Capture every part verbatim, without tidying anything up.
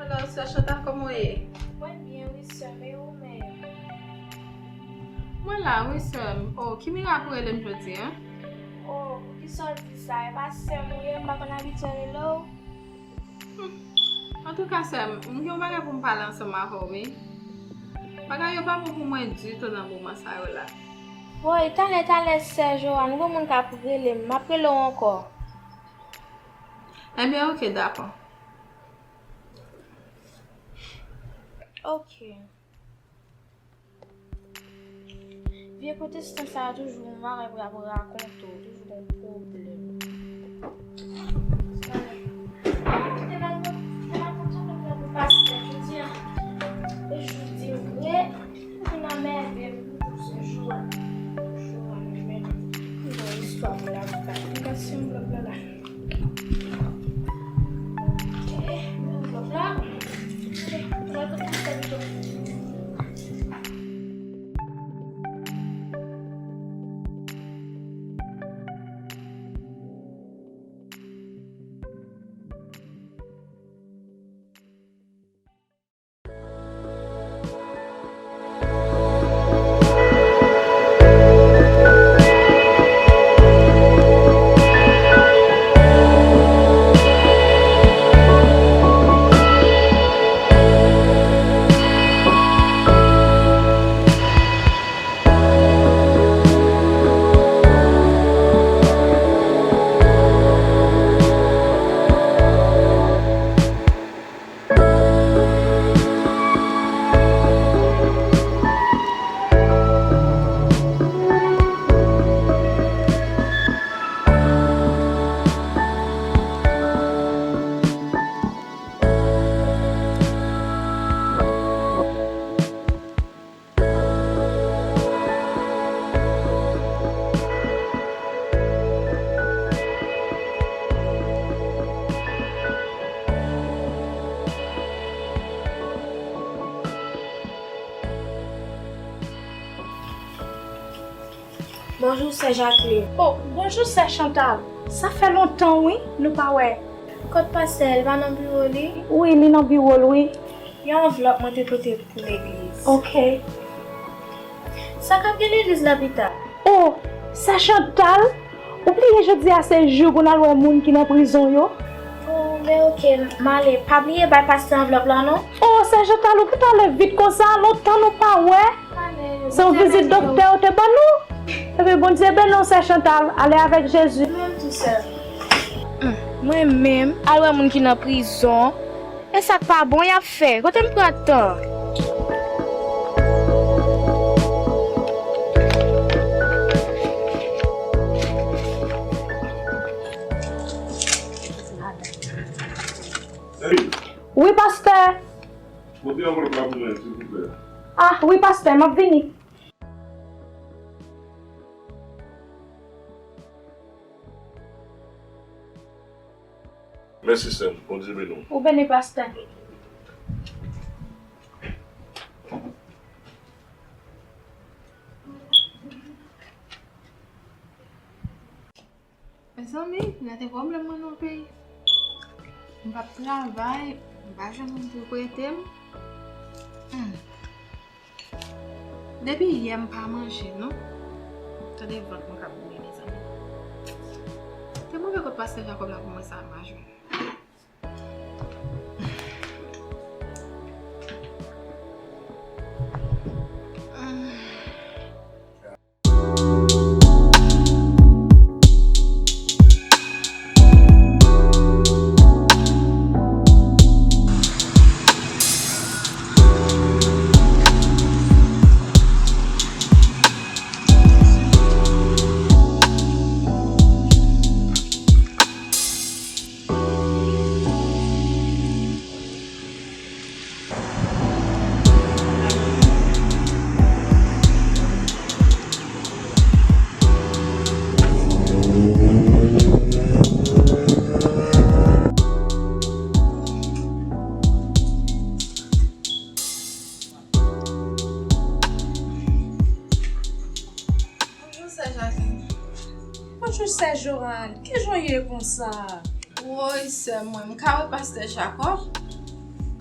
Hello, sè Chantal, kòman w ye? Mwen byen wi, sè m, e ou menm? Mwen la wi, sè m. Oh, ki mirak ou rele m jodi a? Oh, poukisa w di sa? E pa sè m ou ye, m pa konn abitye rele w? Hmm. Antouka, sè m, m gen yon bagay pou m pale ansanm avè w, wi. Bagay yo pa bon pou mwen ditou nan moman sa yo la. Woy, talè, talè, sè Joanne, gon moun k ap rele m, m ap rele w ankò. Ebyen, oke, dakò. Oke. Vye pwotestan sa a toujou gon bagay pou y ap rakonte w, toujou gon pwoblèm. Te nan, te nan kontan pou pastè jodi a. E jodi vre, ou vin anmède m pou se jou a. Jou a, men, men, yon istwa pou lavi pa. M ka si yon blòk la la. Bonjou, sè Jacqueline. Oh, bonjou, sè Chantal. Sa fè lontan, wi, nou pa wè. Kot pastè a, li pa nan biwo li? Wi, li nan biwo l, wi. Yon anvlòp mwen te pote pou legliz. Oke. Sa k ap gen legliz la pita? Oh, sè Chantal, ou bliye jodi a se jou pou n al wè moun ki nan prizon yo? Oh, men oke, m ale. Pa bliye bay pastè anvlòp la, non. Oh, sè Chantal, ou gentan leve vit konsa, lontan nou pa wè. Se yon vizit doktè yo te ban nou. Ebyen, Bondye beni w, sè Chantal. Ale avèk Jezi. Ou menm tou, sè. Hmm, mwen menm, al wè moun ki nan prizon. E sa k pa bon y ap fè? Kote m pran tan? Wi, pastè. Pote anvlòp la pou mwen, silvouplè. Ah, wi, pastè, m ap vini. Mèsi, sè m. Bondye beni w. Ou beni, pastè. Mezanmi, gade pwoblèm mwen nan peyi. M p ap travay, m pa jwenn moun pou prete m. Hmm. Depi yè m pa manje non. Tande vant mwen k ap boule, mezanmi. Te move kot pastè Jakòb la pou mwen sa m pa jwenn. Bonjou, sè Jacqueline. Bonjou, sè Joanne. Kijan w ye konsa? Woy, sè mwen, m ka wè pastè Jakòb?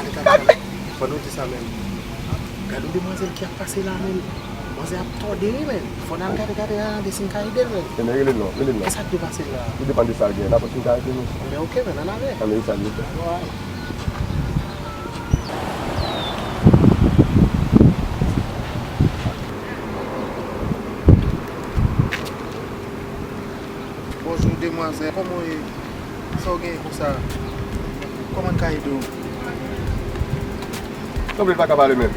gade, gade, gade. Pandan w di sa menm, gade yon demwazèl ki ap pase la menm. Manzè ap tòde wi menm. Fò n al gade, gade, gade si n ka ede l menm. Ebyen rele l non, rele l non. Kisa k dwe pase la? Tou depann de sa l gen. N ap wè si n ka ede nou. Ebyen oke menm, ann ale. Ann ale, sa l ye. Alright. Bonjou demwazèl, kòman w ye? Sa w genyen konsa? Kòman n ka ede w? Tanpri, l pa ka pale menm.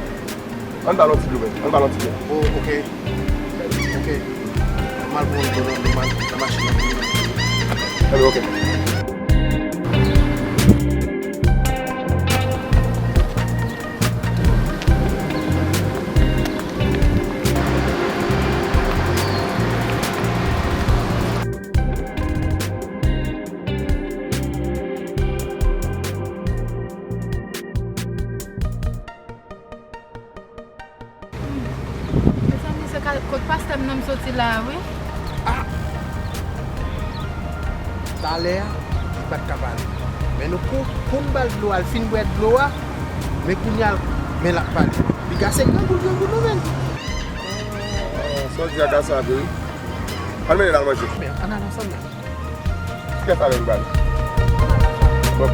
Ann ba l yon ti dlo menm. Ann ba l yon ti dlo. Oh, oke. Oke. M al pran yon dlo nan, nan, nan machin nan. Ann, oke. Mezanmi, se ka-, kot pastè m nan m soti la a, wi. Ah! Talè a, li pa t ka pale. Men nou kou-, kounn ba l dlo a, l fin bwè dlo a, men kounye a, men l ap pale. Li kase grangou l, grangou l nou menm. Ah, sa w di a kase a vre wi. Ann mennen l al manje. Men, ann al ansanm la. Kiyès avè m pral? Bon.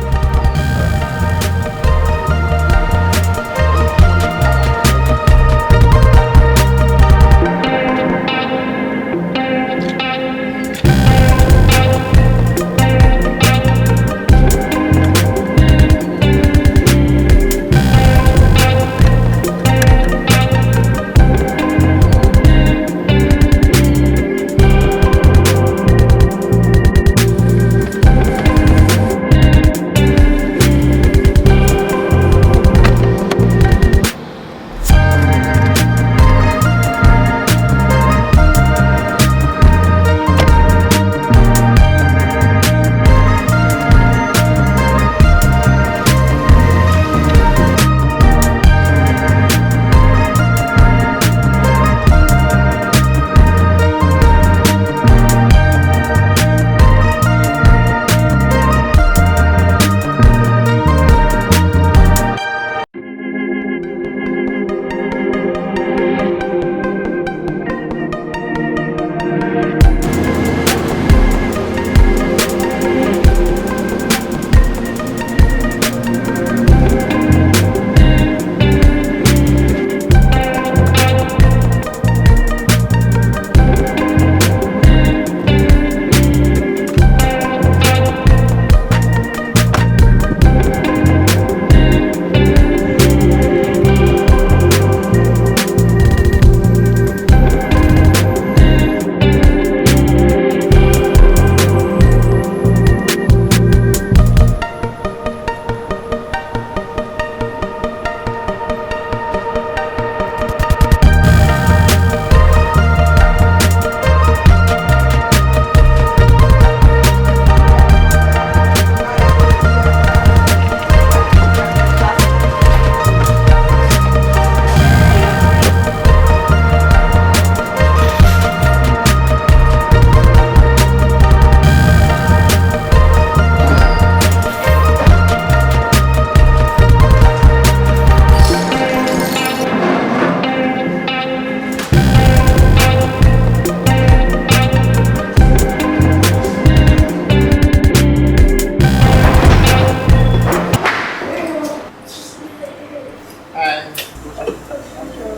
Hi.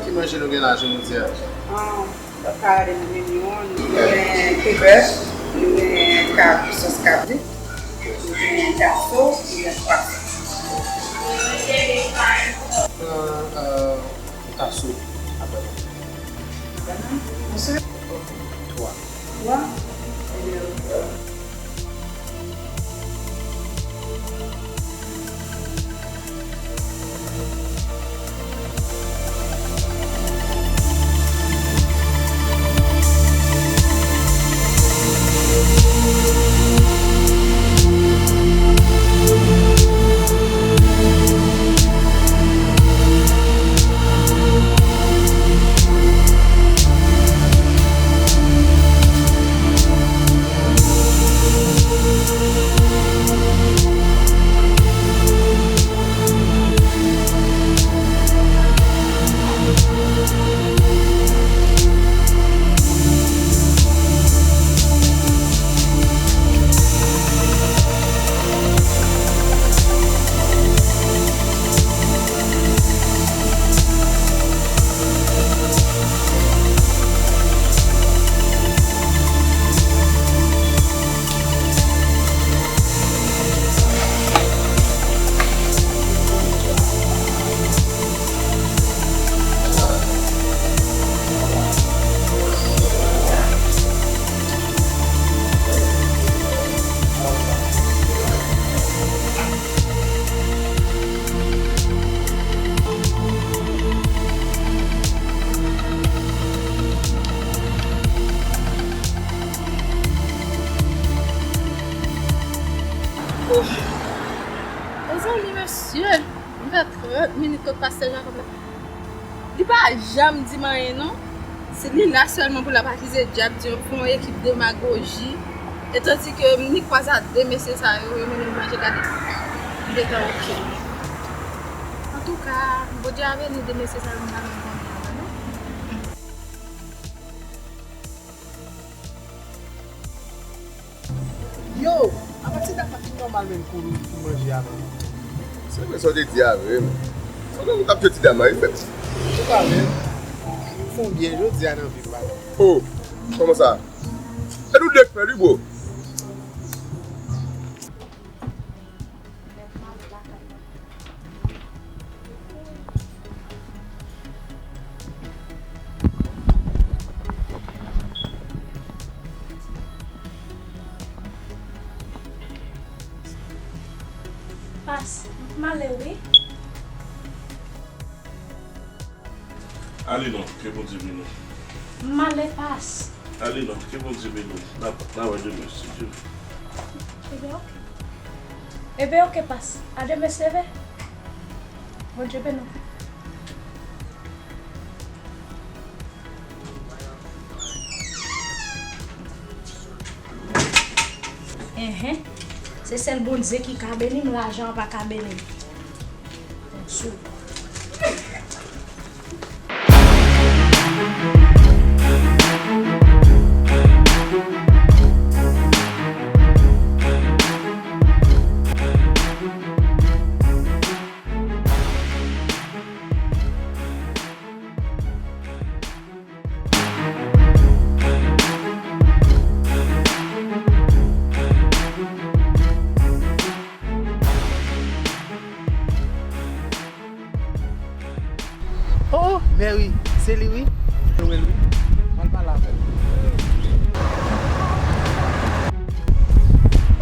Ki manje nou gen la jodi a? Ah, sa a, nou gen lyon, nou gen krevèt, nou gen kab, sòs kabrit, nou gen taso, nou gen pwason. Pran, euh, taso a bannann. Bannann? Yon sèl? Twa. Twa? Ebyen, ok. Mezanmi, mesye, m fè trant minit kot pastè Jakòb la. Li pa janm di m anyen, non. Se li la sèlman pou l ap akize dyab, di yo fè yon ekip demagoji. E tandike m nik kwaze ak de mesye sa yo, yo mennen m manje, gade. M gentan oke. Antouka, Bondye avè nou, de mesye sa yo, m pa menm konnen yo non. Yo, apa se dam nan ki nòmal menm pou, pou manje avè nou? Se vre sa w te di a vre, men. Fòk nou t ap jwe ti dam nan, wi, frè m. Antouka, men, m fè yon byen jodi a nan vi m, papa. Oh, kòman sa? E nou de k fè l, wi, bro. Pas, m ale wi. Ale non, ke Bondye beni w. M ale, Pas. Ale non, ke Bondye beni w. N a, n a wè demen, si Dye vle. Ebyen, oke. Ebyen, oke, Pas. A demen, Seve. Bondye beni w. Enhen. Se sèl Bondye ki ka beni m, lajan an pa ka beni m. Sou. Oh, Mary, se li wi. Mwen wè l wi. M al pale avè l.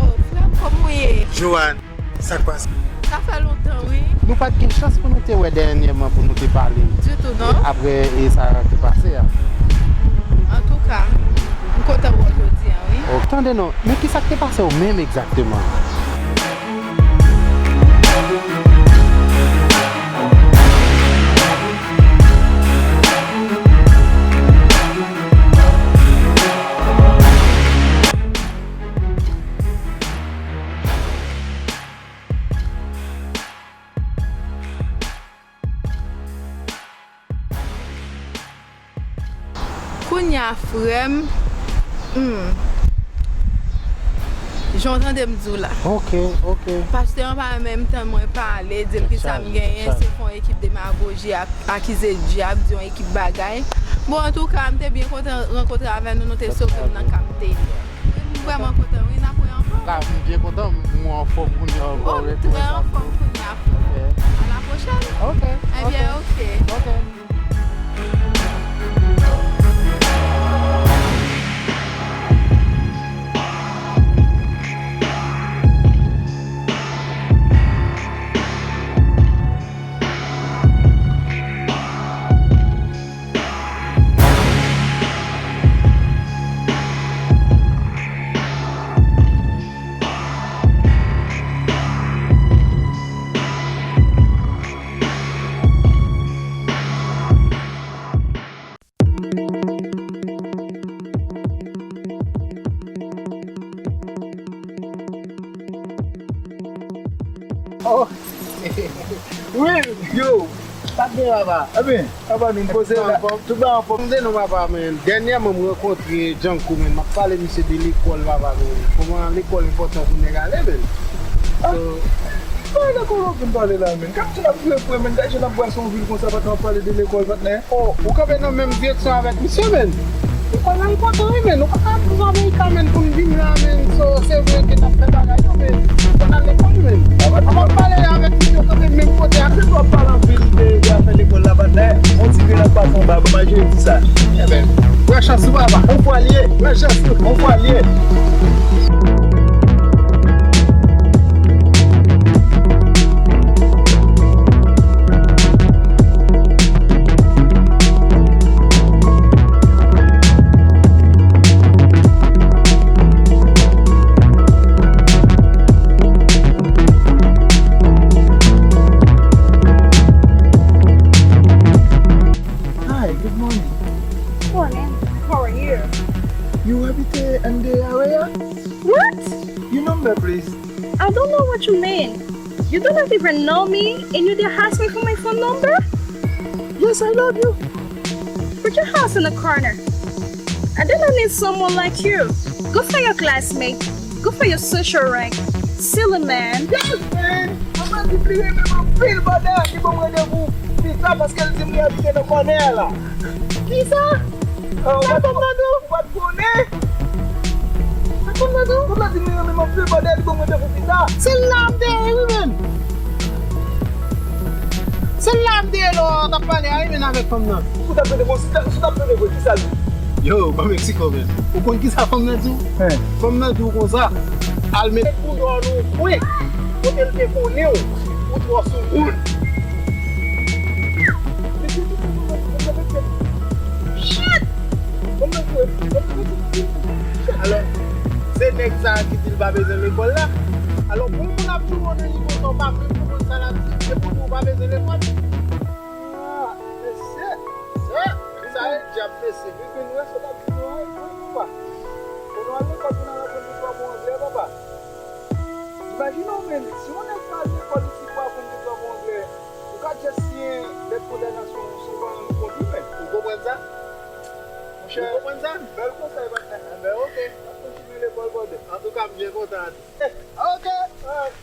Oh, frè m, kòman w ye? Joanne, sa k pase? Sa fè lontan, wi. Nou pa t gen chans pou nou te wè dènyèman pou nou te pale. Ditou, non. Apre, e sa ki pase a. Antouka, m kontan wè w jodi a, wi. Oh, tande non, men ki sa k te pase w menm egzakteman? Kounye a, frè m, hmm, jan w tande m di w la. Ok, ok. Pastè an pa menm tan mwen pale, di l kisa m genyen, se fè yon ekip demagoji, ak, akize dyab, di yon ekip bagay. Bon, antouka, m te byen kontan rankontre avè nou, nou te sove m nan ka m te ye. M vrèman kontan, wi, n ap wè ankò. La, m byen kontan, m anfòm kounye a ankò. Oh, m trè anfòm kounye a, frè. Ok. A la pwochèn. Ok, ebyen, ok. Ok. Oh. Wi, yo, sa k gen, papa? Ebyen, papa, nou poze la. Tout bagay anfòm. Tande non, papa, men. Dènyèman, m rankontre Djanko, men. M ap pale misye de lekòl, papa, men. Kòman lekòl enpòtan pou nèg ale, men. Ah. So, pa lekòl w ap vin pale la, men. Kap ti n ap vire fre, men. Gade jan n ap brase yon vil konsa, patnè, w ap pale de lekòl, patnè. Oh, ou kanpe nan menm direksyon avèk misye, men. Lekòl la enpòtan, wi, men. Nou pa ka ap viv Amerika, men, pou n vin la, men. So, se vre ke n ap fè bagay yo, men fò n al lekòl, men. Anvan m pale avèk misye, w kanpe menm kote a. Anpil w ap pale anpil de, de afè lekòl la, patnè. On ti grenn ap pase anba, ban m al jere ti sa. Ebyen, pran chans ou, papa. On fwa l ye. Pran chans ou. On fwa l ye. Hi, good morning. Morning. How are you? You habite in the area? What? Your number, please. I don't know what you mean. You do not even know me and you dare ask me for my phone number? Yes, I love you. Put your house in the corner. I do not need someone like you. Go for your classmate. Go for your social rank. Silly man. Yes, man. Mwen di li renmen m anpil, brother. Li ban m randevou pita paske l di m li abite nan kònè a la. Kisa? Sa fòm nan tou? Ou pa t konnen? Sa fòm nan tou? Ou pa di li renmen m anpil, brother. Li ban m randevou pita. Se la m te ye wi, menm. Se la m te ye lè w t ap pale a wi, menm avèk fanm nan. Ou t ap tande bon, si w t ap tande vre, kisa l di? Yo, ban Meksiko, menm. Ou konn kisa fanm nan di w? Fanm nan di w konsa, al met boudò nan yon kwen kote l te konnen w, ou twò soumoun. Shit! Alò, se nèg sa a ki di l pa bezwen lekòl la. Alò, pou yon moun ap jwe w nan nivo sa, w pa menm konprann sa l ap di, epi w di w pa bezwen lekòl. Ah, mesye! Sa, sa e dyab, mesye. Vin, vin, wè sa w t ap di nou an, wi, papa. Fò nou al lekòl pou n al aprann de twa mo anglè, papa. Imajine w menm, si yon nèg pa al lekòl isit pou aprann de twa mo anglè, ou ka just siyen lèt kondanasyon w san w pa rann ou kont, wi, menm. Ou konprann sa? Monchè, ou konprann sa? Bèl konsèy, patnè. Enben, oke. N ap kontinye lekòl, brother. Antouka, m byen kontan. Oke, alright.